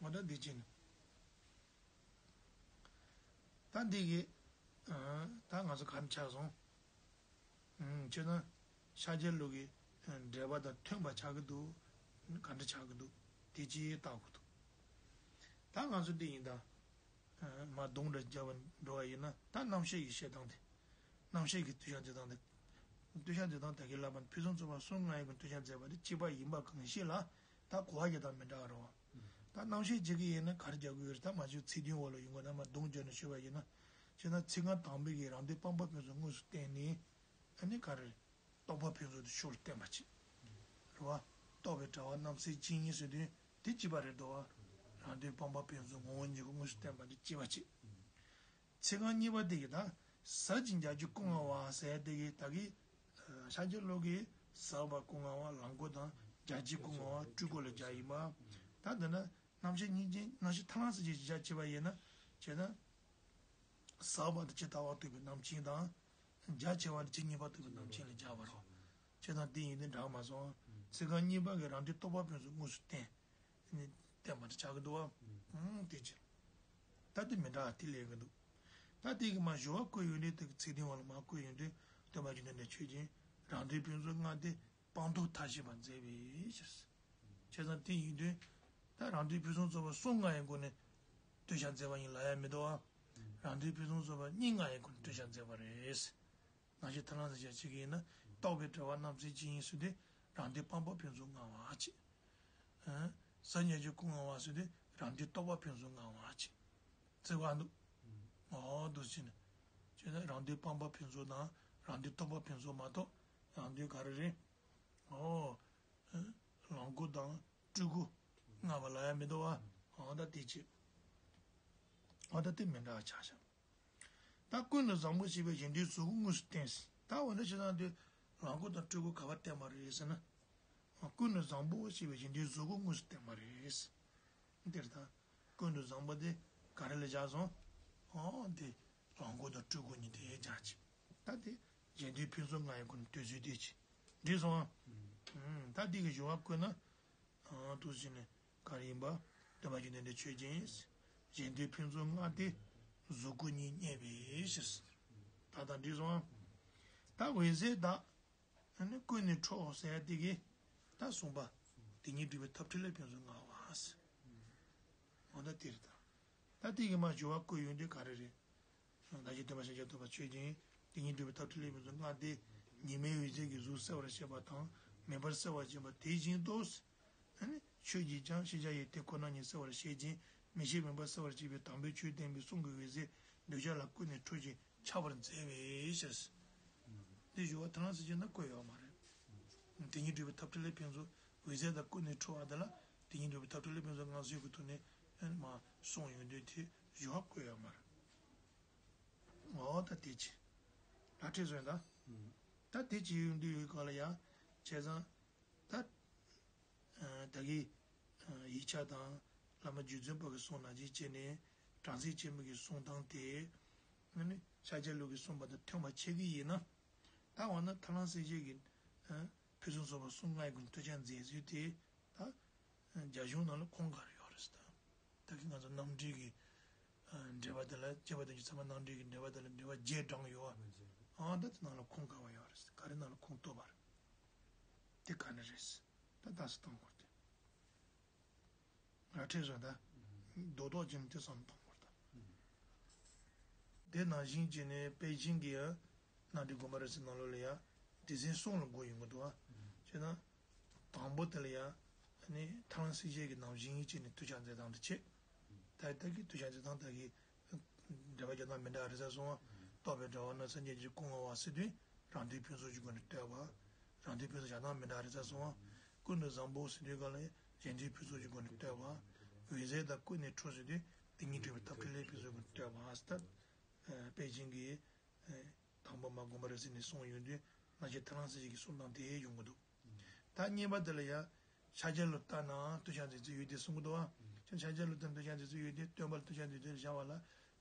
ང་ད་འདི་ཅི་ནི། ད་འདི་གི་ད་ང་ཚོ་ག་འདྲ་ཆགས་སོང་། ཁྱོད་ན་ཤཱཀྱ་ལུགས་ཀྱི་འགྲེལ་པ་དང་མཐུན་པ་ཆགས་ཀྱི་འདུག་ག་འདྲ་ཆགས་ཀྱི་འདུག་དེ་ཅི་ལྟ་དགོས་འདུག་ད་ང་ཚོ་འདི་ཡིན་ད། མ་གདོང་འདྲ་རྒྱབ་པ་འགྲོ་བ་ཡིན་ན་ད་རྣམ་ཤེས་ཀྱི་བཤད་སྟངས་དེ། རྣམ་ཤེས་ཀྱི་འདུ་ཤེས་འདུ་སྟངས་དེ། འདུ་ཤེས་འདུ་སྟངས་དེ་གི་ལབ་པ་ཕུན་སུམ་ཚོགས་པ་གསུམ་མངའ་ཡི་གི་འདུ་ཤེས་མཛད་པ་དེ་གཅིག་པ་ཡིན་པ་གང་ཞིག་ལ་ད་གོ་བ་ཡི་དང་མི་འདྲ་བ་རེད་བ། ད་རྣམ་ཤེས་གཅིག་གི་ཡིན་ན་ག་རེ་རྒྱག་དགོས་ཡོད་རེད། ད་མ་ཞུ་ཚིག་དོན་འོག་ལ་ཡོང་གི་ན་མ་གདོང་བརྗོད་ནས་ཞུས་པ་ཡིན་ན། བྱས་ན་ཚིག་རྐང་དང་པོའི་གི་རང་དོན་སྤངས་པ་ཕུན་སུམ་དངོས་སུ་བསྟན་ནས། ཨ་ནི་ག་རེ། རྟོག་པ་ཕུན་སུམ་དུ་ཤུགས་བསྟན་པ་གཅིག་རེད་བ། རྟོག་པའི་དྲ་བ་རྣམ་བསལ་ཅིང་ཡིན་ཟེར་དུས་དེ་གཅིག་པ་རེད་དོ། རང་དོན་སྤངས་པ་ཕུན་སུམ་ངོ་བོ་ཉིད་ཀྱི་དངོས་སུ་བསྟན་པ་དེ་གཅིག་པ་གཅིག་ཚིག་རྐང་གཉིས་པ་དེ་གི་ད་ ཟབ་ཅིང་རྒྱ་ཆེ་སྐུ་མངའ་བ་ཟེར་དེ་གི་ད་གི་ཤཱཀྱ་བློ་གི་ཟབ་པ་སྐུ་མངའ་བ་ལོངས་སྐུ་དང་རྒྱ་ཆེ་སྐུ་མངའ་བ་སྤྲུལ་སྐུ་ལ་སྦྱར་ཡིན་པ། ད་འདི་ན་རྣམ་ཤེས་སྙིང་རྗེ་རྣམ་ཤེས་ཐར་ལམ་སེམས་བསྐྱེད་ཀྱི་སྦྱར་བྱས་པ་ཡིན་ན་བྱས་ན། ཟབ་པ་དེ་ཇི་ལྟ་བ་ཐུབ་པའི་རྣམ་མཁྱེན་དང་། རྒྱ་ཆེ་བ་དེ་ཇི་སྙེད་པ་ཐུབ་པའི་རྣམ་མཁྱེན་ལ་སྦྱར་བ་རེད། བྱས་ཙང་དེ་ཡིན་དུས་འདྲ་མ་སོང་། ཚིག་རྐང་གཉིས་པ་གི་རང་འགྲེལ་རྟོགས་པ་ཕུན་ཚོགས་དངོས་སུ་བསྟན། བསྟན་པ་དེ་ཆགས་ཀྱི་འདུག་བ། ཨང་དེ་ཅི། ད་དེ་མི་འདྲ་བ་དེ་ལས་ཀྱི་འདུག་ད་དེ་གི་མ་ཞུ་བ་བཀོད་ཡོད་དུས་དེ་གི་ཚིག་དོན་བ་ལ་མ་བཀོད་ཡོད་དུས་སྟོན་པ་རྗེ་བཙུན་འདི་ཆོས་ཅན། རང་འགྲེལ་ཕུན་ཚོགས་ལྔ་སྟེ། སྤངས་རྟོགས་མཐར་ཕྱིན་པར་མཛད་པའི་ཕྱིར། བྱས་ཙང་དེ་ཡིན་དུས། ད་རང་འགྲེལ་ཕུན་སུམ་ཚོགས་པ་གསུམ་མངའ་བའི་སྒོ་ནས་བསྟོད་བྱར་མཛད་པ་ཡིན་ལབ་ཡ་མི་འདུག་ཨ། རང་འགྲེལ་ཕུན་སུམ་ཚོགས་པ་གཉིས་མངའ་བའི་སྒོ་ནས་བསྟོད་བྱར་མཛད་པ་རེད། ནང་བཞིན་ཐར་ལམ་ཟེར་བྱ་གཅིག་ཡིན་ན་རྟོགས་པའི་འགྲེལ་པ་རྣམ་གསུམ་གཅིག་ཡིན་ཟེར་དུས་རང་འགྲེལ་སྤངས་པ་ཕུན་སུམ་མངའ་བ་གཅིག་ཟབ་ཅིང་རྒྱ་ཆེ་སྐུ་མངའ་བ་ཟེར་དུས་རང་འགྲེལ་རྟོགས་པ་ཕུན་སུམ་མངའ་བ་གཅིག་ཚིག་པ་འདུག་ཨོ་འདུག་ཟེར་ནས། བྱས་ན་རང་འགྲེལ་སྤངས་པ་ཕུན་ཚོགས་དང་རང་འགྲེལ་རྟོགས་པ་ཕུན་ཚོགས་མ་གཏོགས་རང་འགྲེལ་ག་རེ་རེད། ཨོ། ལོངས་སྐུ་དང་སྤྲུལ་སྐུ་མངའ་བ་ལ་ཡང་མི་འདུག་བ། ཨོ་ད་དེ་ཅི། ཨོ་ད་དེ་མི་འདྲ་བ་ཆགས་ཤག་ད་ཀུན་ཏུ་བཟང་པོ་ཞེས་པའི་གཞན་སྡེའི་གཟུགས་སྐུ་དངོས་སུ་བསྟན། ད་འོ་ན་ཞེ་ན་དེ་ལོངས་སྐུ་དང་སྤྲུལ་སྐུ་ག་པར་བསྟན་པ་རེད་ཟེར་ན། ཀུན་ཏུ་བཟང་པོ་ཞེས་པའི་གཞན་སྡེའི་གཟུགས་སྐུ་དངོས་སུ་བསྟན་པ་རེད། འདིར་ད། ཀུན་ཏུ་བཟང་པོ་དེ་ག་རེ་ལ་བཞག་སོང་། ཨོ་དེ། ལོངས་སྐུ་དང་སྤྲུལ་སྐུ་གཉིས་དེ་སྦྱར་ཅིག་ད་དེ་གཞན་སྡེའི་ཕུན་ཚོགས་ལྔ་ཡི་སྒོ་ནས་བསྟོད་ཚུལ་དེ་ཅིག་འགྲིག་སོང་ཨ། ད་དེ་གི་ཞུ་བ་བཀོད་ན། ཨ་འདུག་ཟེར་ནས་ག་རེ་ཡིན་པ། སྟོན་པ་རྗེ་བཙུན་འདི་ཆོས་ཅན། གཞན་སྡེའི་ཕུན་ཚོགས་ལྔ་སྟེ། གཟུགས་སྐུ་གཉིས་བསྙད་པའི་ཕྱིར། ད་ལྟ་འགྲིག་སོང་ཨ། ད་འོད་གསལ་དག་ཨ་ནི་ཀུན་ནས་འཕྲོ་ཟེར་ཡ་དེ་གི་ད་གསུངས་པ། དེ་ཉིད་སྒྲུབ་པའི་ཐབས་ཁྲིད་ལས་ཕུན་སུམ་མངའ་བ། འོ་ད་དེ་རེད་ད། ད་དེ་གི་མ་ཞུ་བ་བཀོད་ཡོང་དུས་ག་རེ་རེད། ད་ཅི་སྟོན་པ་ཤཱཀྱ་ཐུབ་པ་ཆོས་ཅན། དེ་ཉིད་སྒྲུབ་པའི་ཐབས་ཁྲིད་ལས་ཕུན་སུམ་མངའ་སྟེ། ཉི་མའི་འོད་ཟེར་གྱིས་གཟུགས་གསལ་བར་བྱེད་པ་དང་མེད་པར་གསལ་བར་བྱེད་པ་དེ་བཞིན་དུ། ཨ་ནི་ཆོས་ཀྱིས་ཀྱང་ཤེས་བྱ་ཡི་དེ་ཁོ་ན་ཉིད་གསལ་བར་བྱེད་ཅིང་མི་ཤེས་མིན་པར་གསལ་བར་བྱེད་པའི་དམ་པའི་ཆོས་བསྟན་པའི་གསུང་གི་འོད་ཟེར་འདོད་ཆགས་ལ་ཀུན་ནས་འཕྲོ་ཞིང་ཁྱབ་པར་མཛད་པའི་ཕྱིར། འདི་ཞུ་བ་ཐར་ལམ་སེམས་བསྐྱེད་ན་བཀོད་ཡོད་མ་རེད། དེ་ཉིད་སྒྲུབ་པའི་ཐབས་ཁྲིད་ལས་ཕུན་ཚོགས་འོད་ཟེར་དང་ཀུན་ནས་འཕྲོ་བ་དེ་ལ་དེ་ཉིད་སྒྲུབ་པའི་ཐབས་ཁྲིད་ལས་ཕུན་ཚོགས་མངའ་གསོལ་གྱི་ཐོག་ནས་མ་གསུངས་ཡོང་དུས་དེ་ཞུ་བ་བཀོད་ཡོད་མ་རེད། འོ་ད་དེ་ཅི། ལ་ཁྲིད་བཟོས་ད། ད་དེ་ཅི་ཡོང་དུས་ཡོད་ག་ལ་ཡ། བྱས་ཙང་། ད། ད་གི་ཡིག་ཆ་དང་བླ་མ་རྗེ་བཙུན་པ་གི་གསུང་ནང་བཞིན་བྱས་ནས་བྲམ་ཟེ་ཆེན་མོ་གི་གསུང་སྟངས་དེ་ནི་ཤཱཀྱ་བློ་གི་གསུངས་པ་དང་མཐུན་པ་བྱེད་ཀྱི་ཡིན་ན། ད་འོ་ན་ཐར་ལམ་སེམས་བསྐྱེད་ཀྱི་ཕུན་སུམ་ཚོགས་པ་གསུམ་མངའ་ཡི་སྒོ་ནས་བསྟོད་བྱ་མཛད་ཚུལ་དེ་ད་རྒྱ་གཞུང་ནང་ལ་ཁུངས་ག་རེ་ཡོད་རེད་ཟེར་ད། ད་གིན་ང་ཚོ་རྣམ་འགྲེལ་གྱི་འགྲེལ་པ་དེ་ལ་སྐྱེས་པ་དང་ཆོས་ཚད་མ་རྣམ་འགྲེལ་གྱི་འགྲེལ་པ་དེ་ལ་འགྲེལ་པ་བརྒྱད་དྲངས་ཡོད་བ། ཨང་ད་དེ་ནང་ལ་ཁུངས་ག་བ་ཡོད་རེད་ཟེར་ག་རེ་ནང་ལ་ཁུངས་གཏུགས་པ་རེད། དེ་ག་ནས་རེད་ཟེར། ད་ལྟ་སུ་གཏོང་དགོས་ཏེ། ང་ཁྲེལ་སོང་ད། རྡོག་རྡོག་ཅན་དེ་བསམ་གཏོང་དགོས་ད། དེ་ནང་བཞིན་བྱས་ནས་པཎ་ཆེན་གྱི་ཡང་རྣམ་འགྲེལ་དགོངས་པ་རབ་གསལ་ནང་ལོགས་ལ་ཡང་སྡེ་ཚན་གསུམ་ལ་བགོས་ཡོང་གི་འདུག་ཨ། བྱས་ན། དང་པོ་དེ་ལ་ཡང་ནི་ཐར་ལམ་སེམས་བསྐྱེད་ཀྱི་ནང་བཞིན་བྱས་ནས་བསྟོད་བྱ་མཛད་སྟངས་དེ་བྱེད། ད་ལྟ་གི་བསྟོད་བྱ་མཛད་སྟངས་ད་གི་འགྲེལ་པ་རྒྱག་སྟངས་མི་འདྲ་རེད་ཟེར་སོང་ཨ། རྟོགས་པའི་འགྲེལ་པ་ན་སངས་རྒྱས་ཀྱི་སྐུ་མངའ་བ་ཟེར་དུས་རང་དོན་ཕུན་ཚོགས་ཀྱི་སྒོ་ནས་བསྟོད་པ། རང་དོན་ཕུན་ཚོགས་བྱ་སྟངས་མི་འདྲ་རེད་ཟེར་སོང་ཨ། ཀུན་ཏུ་བཟང་པོ་ཟེར་དུས་ག་ལ་གཞན་དོན་ཕུན་ཚོགས་ཀྱི་སྒོ་ནས་བསྟོད་པ། འོད་ཟེར་དང་ཀུན་ནས་འཕྲོ་ཟེར་དུས་དེ་ཉིད་སྒྲུབ་པའི་ཐབས་ཁྲིད་ལས་ཕུན་ཚོགས་ཀྱི་སྒོ་ནས་བསྟོད་པ་ཟེར་ད། པཎ་ཆེན་གྱིས། དང་པོ་མ་དགོངས་པ་རབ་གསལ་ནས་གསུངས་ཡོང་དུས་ང་ཚོའི་ཐར་ལམ་སེམས་བསྐྱེད་ཀྱི་གསུང་སྟངས་དེ་ཡོང་གི་འདུག་ད་གཉིས་པ་དེ་ལ་ཡང་ཤཱཀྱ་བློ་ལྟར་ན་བསྟོད་བྱ་མཛད་ཚུལ་ཡོད་དེ་གསུང་གི་འདུག་བ། ཀྱང་ཤཱཀྱ་བློ་ལྟར་ན་བསྟོད་བྱ་མཛད་ཚུལ་ཡོད་དེ་སྟོན་པ་ལ་བསྟོད་བྱ་མཛད་ཚུལ་བཞག་པ་ལ།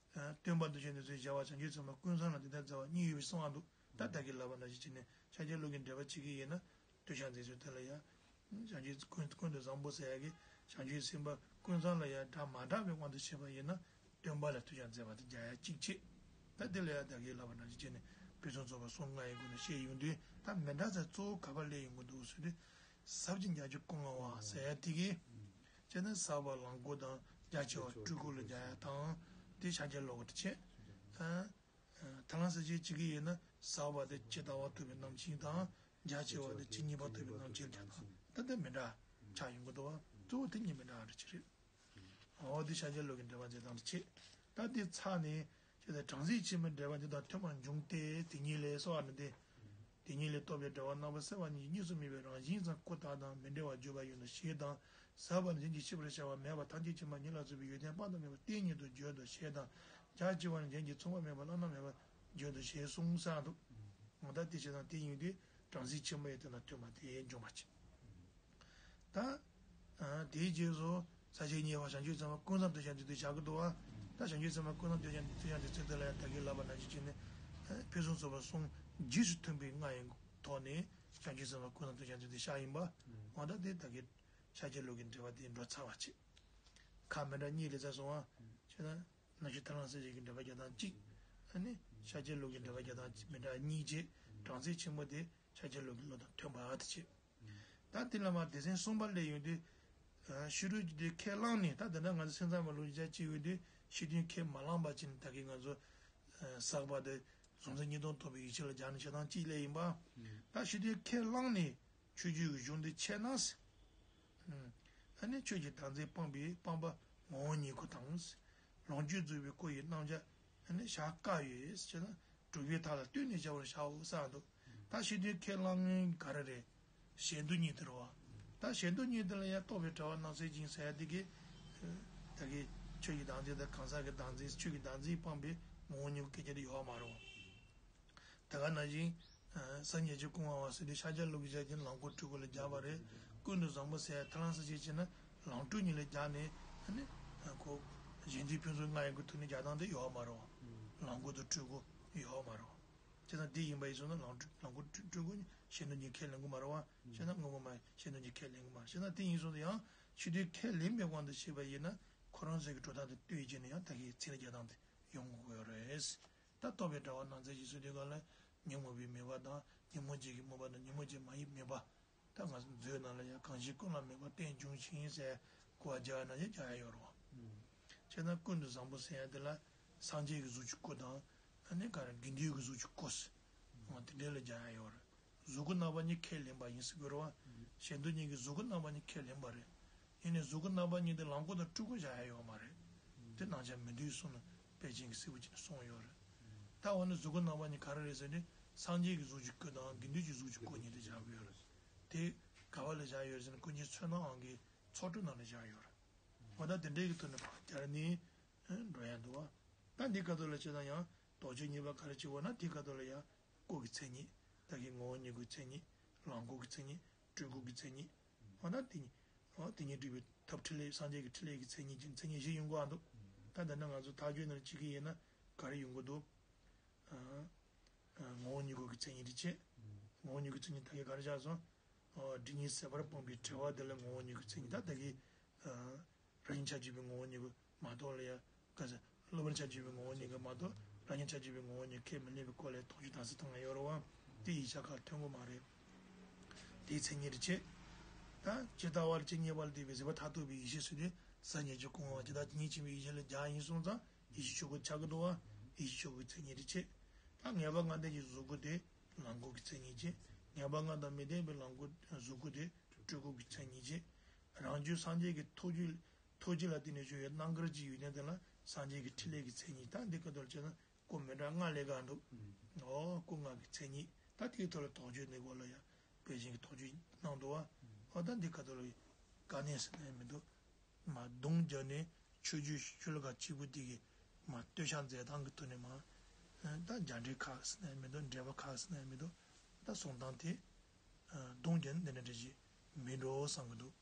སྟོན་པ་ལ་བསྟོད་བྱ་མཛད་ཚུལ་བཞག་པ་བྱང་ཆུབ་སེམས་དཔའ་ཀུན་བཟང་ལ་དེ་ལྟར་བརྩི་བ་གཉིས་ཡོད་པའི་གསུང་བ་འདུག་ད་ད་གིན་ལབ་པ་ནང་བཞིན་བྱས་ནས་ཤཱཀྱ་བློ་གི་འགྲེལ་པ་བྱེད་ཀྱི་ཡིན་ན། བསྟོད་བྱ་མཛད་ཚུལ་དེ་ལ་ཡང་། བྱང་ཆུབ་ཀུན་ཀུན་ཏུ་བཟང་པོ་ཟེར་ཡ་གི་བྱང་ཆུབ་སེམས་དཔའ་ཀུན་བཟང་ལ་ཡང་སྒྲ་མ་གྲགས་པའི་དབང་དུ་བྱས་པ་ཡིན་ན་སྟོན་པ་ལ་བསྟོད་བྱ་མཛད་པ་དེ་རྒྱག་ཡ་གཅིག་བྱེད། ད་དེ་ལ་ཡང་ད་གིན་ལབ་པ་ནང་བཞིན་བྱས་ནས་ཕུན་སུམ་ཚོགས་པ་གསུམ་མངའ་ཡི་སྒོ་ནས་བཤད་ཡོང་དུས་ད་མི་འདྲ་ས་གཙོ་བོ་ག་པར་སླེབས་ཡོང་གི་འདུག་ཟེར་དུས། ཟབ་ཅིང་རྒྱ་ཆེ་སྐུ་མངའ་བ་ཟེར་ཡ་དེ་གིས། བྱས་ན་ཟབ་པ་ལོངས་སྐུ་དང་རྒྱ་ཆེ་བ་སྤྲུལ་སྐུ་ལ་སྦྱར་ཡ་དང་དེ་ཤཱཀྱ་བློ་གི་བྱེད། ཐར་ལམ་སེམས་བསྐྱེད་བྱེད་ཀྱི་ཡིན་ན་ཟབ་པ་དེ་ཇི་ལྟ་བ་ཐུབ་པའི་རྣམ་མཁྱེན་དང་རྒྱ་ཆེ་བ་དེ་ཇི་སྙེད་པ་ཐུབ་པའི་རྣམ་མཁྱེན་ལ་སྦྱར་དང་ད་ལྟ་མི་འདྲ་ཆགས་ཡོང་གི་འདུག་བ། གཙོ་བོ་དེ་གཉིས་མི་འདྲ་བ་རེད་ཅི་རེད། འོ་དེ་ཤཱཀྱ་བློ་གི་འགྲེལ་པ་མཛད་སྟངས་དེ་བྱེད། ད་དེ་ཚར་ནས་ཁྱེད་དང་བྲམ་ཟེ་ཆེན་མོའི་འགྲེལ་པ་འདི་དང་མཐུན་པར་འབྱུང་སྟེ་དེ་ཉིད་ལས་གསོལ་བ་ནི་སྟེ། དེ་ཉིད་ལས་རྟོགས་པའི་འགྲེལ་པ་རྣམ་པར་གསལ་བ་གཉིས་གཉིས་སུ་མེད་པའི་རང་བཞིན་ཙམ་ཀུན་བརྟགས་དང་མི་འབྲལ་བར་བརྗོད་པ་ཡོད་དོ་ཞེས་དང་། ཟབ་པ་ནི་གཞན་གྱིས་ཤེས་པར་བྱ་བ་མེད་པ་ཐམས་ཅད་མཁྱེན་པ་ཉིད་ལ་སོགས་པའི་ཡོན་ཏན་དཔག་ཏུ་མེད་པ་གཏན་ཉིད་དུ་བརྗོད་དོ་ཞེས་དང་། རྒྱ་ཆེ་བ་ནི་གཞན་གྱིས་མཚུངས་པ་མེད་པ་བླ་ན་མེད་པ་ རྒྱུན་དུ་བྱས་གསུངས་ས་འདུག་འོ་ད་དེ་བྱས་ཙང་དེ་ཡིན་དུས་སྦྲང་རྩི་ཆེན་པོ་ཡི་དེ་ན་ཐོན་པ་དེ་འབྱུང་བ་བྱེད། ད། དེའི་རྗེས་སུ་ས་བཅད་གཉིས་པ་བྱང་ཆུབ་སེམས་དཔའ་ཀུན་བཟང་མཐོང་བྱང་དེ་དུས་བཞག་གི་འདུག་བ། ད་བྱང་ཆུབ་སེམས་དཔའ་ཀུན་བཟང་མཐོང་བྱང་དེ་ཚོ་ཡང་དེ་ཚོ་དེ་ལ་ཡང་ད་གིན་ལབ་པ་ནང་བཞིན་བྱས་ནས། ཕུན་སུམ་ཚོགས་པ་གསུམ་རྗེས་སུ་མཐུན་པའི་ལྔ་ཡི་ཐོག་ནས་བྱང་ཆུབ་སེམས་དཔའ་ཀུན་བཟང་མཐོང་བྱང་དེ་དུས་བཞག་ཡིན་པ། འོ་ད་དེ་ད་གིན་ཤཱཀྱ་ལུགས་ཀྱི་འགྲེལ་པ་དེ་འགྲོ་ཚར་བ་བྱེད། ཁ་མི་འདྲ་གཉིས་ལས་ཚར་སོང་བ། བྱས་ན། ནག་ཆུ་ཐར་ལམ་གསལ་བྱེད་ཀྱི་འགྲེལ་པ་བརྒྱ་དང་གཅིག་ཨ་ནི་ཤཱཀྱ་ལུགས་ཀྱི་འགྲེལ་པ་བརྒྱ་དང་མི་འདྲ་གཉིས་བྱས། སྦྲང་རྩི་ཆེན་པོ་དེ་ཤཱཀྱ་ལུགས་ཀྱི་བློ་དང་མཐུན་པ་དེ་བྱས། ད་དེ་ལ་མ་སྡེ་ཚན་གསུམ་པ་ལས་ཡོང་དུས། ཕྱི་རོལ་གྱི་དེ་ཁས་བླངས་ནས་ད་དེ་འདྲ་ང་ཚོ་སེམས་ཙམ་པ་ལུགས་ཀྱི་ཆ་གཅིག་ཡོད་དུས་ཕྱི་དོན་ཁས་མ་བླངས་པ་ཅིན་ད་གིན་ང་ཚོ། ཟག་པ་དེ་གཟུང་འཛིན་གཉིས་སྟོང་རྟོགས་པའི་ཡིད་ཆེས་ལ་སྦྱར་ནས་བྱེད་སྟངས་གཅིག་ལས་ཡིན་པ། ད་ཕྱི་དོན་ཁས་བླངས་ནས། ཆོས་བརྒྱུད་ཀྱི་གཞུང་འདི་འཆད་ན། ཨ་ནི་ཆོས་ཀྱི་བདག་འཛིན་སྤངས་པའི་སྤངས་པ་ངོ་བོ་ཉིད་སྐུ་དང་། ལོངས་སྤྱོད་རྫོགས་པའི་སྐུ་ཡི་རྣམ་གཞག་ཨ་ནི་བྱ་དཀའ་ཡོད་ཟེར་ན་གྲུབ་པའི་མཐའ་ལ་ལྟོས་ནས་བྱ་བར་བྱའོ་གསུངས་འདུག་ད་ཕྱི་དོན་ཁས་བླངས་ངན་ག་རེ་རེད། གཞན་དོན་གཉིས་དེ་རེད་བ། ད་གཞན་དོན་གཉིས་དེ་ལ་ཡང་རྟོག་པའི་དྲི་བ་རྣམ་གསལ་ཅན་ཟེར་ཡ་དེ་གིས། ད་གིན་ཆོས་ཀྱི་བདག་འཛིན་དང་གང་ཟག་གི་བདག་འཛིན་ཆོས་ཀྱི་བདག་འཛིན་སྤངས་པའི་ངོ་བོ་ཉིད་སྐུ་སྐད་ཆ་དེ་ཡོད་མ་རེད་བ། ད་ག་ནང་བཞིན། སངས་རྒྱས་ཀྱི་སྐུ་མངའ་བ་ཟེར་དུས་ཤཱཀྱ་ལུགས་ཀྱི་བྱ་རྒྱུན་ལོངས་སྐུ་སྤྲུལ་སྐུ་ལ་སྦྱར་བ་རེད། ཀུན་ཏུ་བཟང་པོ་ཟེར་ཐར་ལམ་གསལ་བྱེད་ཅེ་ན་ལོངས་སྤྲུལ་གཉིས་ལ་སྦྱར་ནས་ཨ་ནི། ཁོ། གཞན་དོན་ཕུན་ཚོགས་ལྔ་ཡི་གི་ཐོག་ནས་སྦྱར་སྟངས་དེ་ཡོད་མ་རེད་བ། ལོངས་སྐུ་དང་སྤྲུལ་སྐུ་ཡོད་མ་རེད་བ། བྱས་ཙང་དེ་ཡིན་པ་ཡིན་སོང་ན་ལོངས་སྤྲུལ་ལོངས་སྐུ་སྤྲུལ་སྐུ་གཉིས་གཞན་དོན་གཉིས་ཁས་ལེན་གི་མ་རེད་བ། བྱས་ན་དངོས་པོ་མ་གཞན་དོན་གཉིས་ཁས་ལེན་གི་མ་རེད། བྱས་ན་དེ་ཡིན་སོང་ན་ཡང་ཕྱི་དོན་ཁས་ལེན་པའི་དབང་དུ་བྱས་པ་ཡིན་ན་ཁོ་རང་ཚོའི་གི་གྲུབ་མཐའ་དང་ལྟོས་བྱས་ནས་ཡང་ད་གིན་ཚིག་ལ་སྦྱར་སྟངས་དེ་ཡོང་དགོས་ཀྱི་ཡོད་རེད། ད་རྟོག་པའི་དྲི་བ་རྣམ་གསལ་ཅན་ཟེར་དུས་ག་ལ་ཉོན་མོངས་པའི་མོས་པ་དང་ཉོན་མོངས་ཅན་གྱི་མོས་པ་དང་ཉོན་མོངས་ཅན་མ་ཡིན་མོས་པ། ད་ང་ཚོ་མཛོད་ནང་ལ་ཡང་གང་ཞིག་ཀུན་ལ་མོས་པ་རྟེན་འབྱུང་ཞིང་ཟེར་གོ་བ་རྒྱག་ན་ཡང་རྒྱག་ཡ་ཡོད་རེད་བ། བྱས་ན་ཀུན་ཏུ་བཟང་པོ་ཟེར་ཡ་དེ་ལ་སངས་རྒྱས་ཀྱི་གཟུགས་ཀྱི་སྐུ་དང་ཨ་ནི་ག་རེ་དགེ་འདུན་གྱི་གཟུགས་ཀྱི་སྐུ་ཟེར། འོ་དེ་འདྲ་ལ་སྦྱར་ཡ་ཡོད་རེད། གཟུགས་སྐུ་རྣམ་པ་གཉིས་ཁས་ལེན་པ་ཡིན་ཟེར་དགོས་རེད་བ། གཞན་དོན་གཉིས་ཀྱི་གཟུགས་སྐུ་རྣམ་པ་གཉིས་ཁས་ལེན་པ་རེད། ཡིན་ནའི་གཟུགས་སྐུ་རྣམ་པ་གཉིས་དེ་ལོངས་སྐུ་དང་སྤྲུལ་སྐུ་བཞག་ཡ་ཡོད་མ་རེད། དེ་སྣང་ཆ་མི་འདུས་གསུངས་ནས་དཔེ་ཅན་གྱི་སྲིད་པ་ཅན་གསུངས་ཡོད་རེད། ད་འོ་ན་གཟུགས་སྐུ་རྣམ་པ་གཉིས་ག་རེ་རེད་ཟེར་ནས་སངས་རྒྱས་ཀྱི་གཟུགས་ཀྱི་སྐུ་དང་དགེ་འདུན་གྱི་གཟུགས་ཀྱི་སྐུ་གཉིས་དེ་བཞག་གི་ཡོད་རེད། དེ་ག་བ་ལ་བཞག་ཡོད་རེད་ཟེར་ན་ཀུན་མཁྱེན་བསོད་ནམས་དབང་གི་ཚོགས་དྲུག་ནང་ལ་བཞག་ཡོད་རེད། འོ་ད་དེ་འདྲའི་གི་ཐོག་ནས་ཕར་སྦྱར་ནས་འགྲོ་ཡ་འདུག་བ། ད་འདི་སྐབས་ཐོག་ལ་བྱས་ཙང་ཡང་དོགས་གཅོད་གཉིས་པ་ག་རེ་བྱེད་དགོས་ན་དེའི་སྐབས་ཐོག་ལ་ཡང་སྐུ་གི་མཚན་ཉིད། ད་གིན་ངོ་བོ་ཉིད་སྐུའི་མཚན་ཉིད། ལོངས་སྐུ་གི་མཚན་ཉིད། སྤྲུལ་སྐུ་གི་མཚན་ཉིད། འོ་ན་དེ་ཉིད། འོ་དེ་ཉིད་སྒྲུབ་པའི་ཐབས་ཕྲིན་ལས་སངས་རྒྱས་ཀྱི་ཕྲིན་ལས་ཀྱི་མཚན་ཉིད་ཀྱི་མཚན་ཉིད་བཞི་ཡོང་གི་འདུག་ད་འདི་ན་ང་ཚོ་མཐའ་དཔྱོད་ནང་བྱེད་ཀྱི་ཡིན་ན་ག་རེ་ཡོང་གི་འདུག་ཨ། ཨ། ངོ་བོ་ཉིད་སྐུ་གི་མཚན་ཉིད་དེ་བྱས། ངོ་བོ་ཉིད་སྐུའི་མཚན་ཉིད་ད་གིན་ག་རེ་བཞག་སོང་། འོ་སྒྲིབ་གཉིས་ཟད་པར་སྤངས་པའི་དྲི་བ་དེ་ལ་ངོ་བོ་ཉིད་སྐུའི་མཚན་ཉིད་ད་ད་གིན། ཨ། རང་བཞིན་ཆ་བཅས་པའི་ངོ་བོ་ཉིད་སྐུ་མ་གཏོགས་ལ་ཡ། ག་ས། སློབ་མར་ཆ་བཅས་པའི་ངོ་བོ་ཉིད་སྐུ་མ་གཏོགས་རང་བཞིན་ཆ་བཅས་པའི་ངོ་བོ་ཉིད་ཁས་མི་ལེན་པའི་སྐོར་ལས་དོགས་གཅོད་དམ་ཚིག་བཏང་ཡ་ཡོད་རེད་བ། དེ་ཡིག་ཆ་ཁག་ཐོན་གི་མ་རེད། དེའི་མཚན་ཉིད་དེ་བྱས། ད་ཇི་ལྟ་བ་ཇི་སྙེད་པ་ལ་བལྟས་པའི་གཟིགས་པ་མཐར་ཐུག་པའི་ཡེ་ཤེས་ཟེར་དུས་སངས་རྒྱས་ཀྱི་སྐུ་མངའ་བ་ཇི་ལྟ་ཇི་སྙེད་ཆེན་པོའི་ཡེ་ཤེས་ལ་སྦྱར་ཡིན་སོང་ཙང་ཡེ་ཤེས་ཆོས་སྐུ་ཆགས་ཀྱི་འདུག་བ། ཡེ་ཤེས་ཆོས་སྐུའི་མཚན་ཉིད་དེ་བྱས། ད་ངེས་པ་ལྔ་ལྡན་གྱི་གཟུགས་སྐུ་དེ་ལོངས་སྐུ་གི་མཚན་ཉིད་བྱས། ངེས་པ་ལྔ་དང་མི་ལྡན་པའི་ལོངས་སྐུ་གཟུགས་སྐུ་དེ་སྤྲུལ་སྐུ་གི་མཚན་ཉིད་བྱས། རང་རྒྱུད་སངས་རྒྱས་ཀྱི་ཐུགས་རྒྱུད། ཐུགས་རྒྱུད་ལ་བརྟེན་ནས་བྱུང་བའི་རྣམ་དཀར་གྱི་ཡུལ་ཅན་དེ་ལ་སངས་རྒྱས་ཀྱི་ཕྲིན་ལས་ཀྱི་མཚན་ཉིད། ད་འདི་སྐབས་དོར་བྱས་ན་སྐུ་མི་འདྲ་ལྔ་ལས་ཀ་འདུག་ཨོ་སྐུ་ལྔ་གི་མཚན་ཉིད། ད་དེའི་ཐོག་ལ་དོགས་གཅོད་འདི་སྐོར་ལ་ཡང་དཔེ་ཅན་གྱི་དོགས་གཅོད་གནང་འདུག་བ། ཨོ་ད་འདི་སྐབས་དོར་ལ་དཀའ་གནད་ཟེར་ན་ཡང་མི་འདུག་མ་གདོང་བརྒྱབ་ནས་ཆོས་བརྒྱུད་ཤོ་ལོ་ཀ་གཅིག་པུ་འདི་གི་མ་བསྟོད་བཤགས་མཛད་སྟངས་ཀྱི་ཐོག་ནས་མ། ད་རྒྱ་འགྲེལ་ཁག་ཟེར་ན་ཡང་མི་འདུག་འགྲེལ་པ་ཁག་ཟེར་ན་ཡང་མི་འདུག་ད་གསུང་སྟངས་དེ། གདོང་བརྒྱབ་ནས་འདི་འདྲ་འདྲ་ཞིག་མིན་འགྲོ་བསམ་གྱི་འདུག